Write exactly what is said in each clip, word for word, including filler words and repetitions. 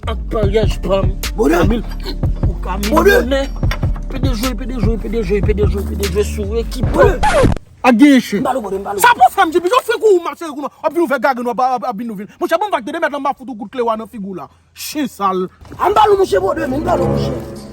ak paryaj pa m. Bode. Kamil, ou Kamil Bode. Bonè. P D G, P D G, P D G, P D G, P D G sou ekip. Bode. Ak genyen chen. M ba l ou, Bode, m ba l ou. Sa pou fè m di, pijon fè kou ou mache kou nan. Ap vin ouvè gagann ou ap, ap, ap vin ouvin. Monchè, ban m vag de de mèt la, m ap fout ou kout kle wa nan figi w la. Chen sal. A m ba l ou, monchè, Bode, men m ba l ou, monchè.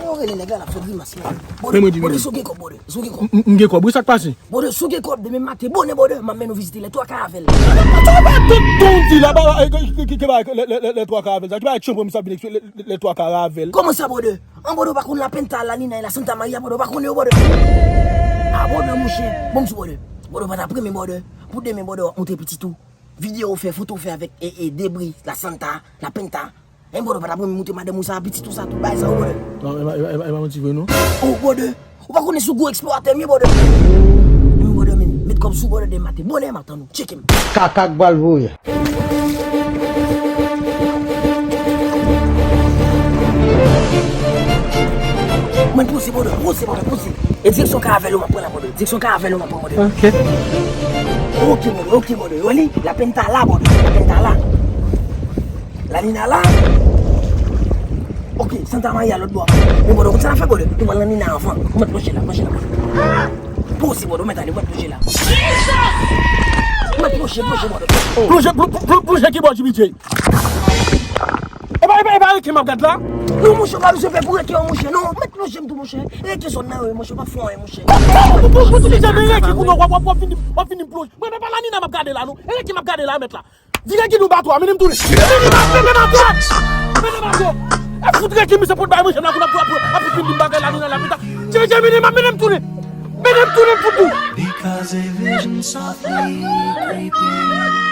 Yo rele nèg la, l ap fè grimas, men. Bode, men mwen di, Bode, men si w gen kòb, Bode, si w gen kòb. M, m, m gen kòb, wi, sa k pase? Bode, si w gen kòb, demen maten, bonè, Bode, m ap mennen w vizite lè twa Karavel. Sa pa tout moun di la, ba, e, ki, ki, ki, ki bay lè, lè, lè, lè twa Karavel. Sa ki bay chanpre, m sa vin eksplike lè, lè, lè twa Karavel. Kòman sa, Bode? An, Bode, ou pa konn La Penta, La Nina e La Santa Maria, Bode, ou pa konnen yo, Bode? A, Bode, monchè. Bon, m di, Bode. Bode, ou pa t ap renmen, Bode. Pou demen, Bode, w ap montre pitit ou. Videyo w fè, foto w fè avèk, e, e, Debri, La Santa, La Penta. E, Bode, ou pa t ap renmen montre madanm ou sa, pitit ou sa, tout bagay sa, Bode. Non, e pa, e pa, e pa, e pa manti vre, non. O, Bode. Ou pa konnen sou gwo eksplwatè m ye, Bode. Demen, Bode, men, met kòb sou, Bode, demen maten. Bonè m ap tann ou. Tcheke m. Kaka k pral voye. Mwen poze, Bode, poze, Bode, poze. E direksyon Karavèl yo m ap pran la, Bode. Direksyon Karavèl yo m ap pran, Bode. Ok. Ok, Bode, ok, Bode. Yo li, La Penta la, Bode. La Penta la. La Nina la. Ok, Santa Maria lòt bò. Men, Bode, ou konn sa n ap fè, Bode? Nou pran La Nina anvan. Ou mèt ploche la, ploche la, Bode. Poze, Bode, ou mèt ale, ou mèt ploche la. Ou mèt ploche, ploche, Bode. Ploche, plo-, plo-, plo-, ploche ki bò, Jimmy J? E pa, e pa, e pa reken m ap gad la? Non, monchè, ou pa bezwen pè pou reken an, monchè. Non, ou mèt ploche m tou, monchè. Reken zòn nan, wi, monchè, ou p ap fè anyen, monchè. Pou, pou, pou, pou, pou, reken kounye a, w ap, w ap vin, w ap vin ploche. Mwen, men pa La Nina m ap gade la, non. E reken m ap gade la, mèt la. Vire ki nou bato a, mennen m tounen. Mennen m a, mennen m atè. Mennen m atè. E fout reken misye pot bay manje m la, kounye a pou, pou, pou, pou vin di m bagay La Nina, La Penta. Jimmy J, mennen m, mennen m tounen. Mennen m tounen, m fout ou. Because a vision softly creeping.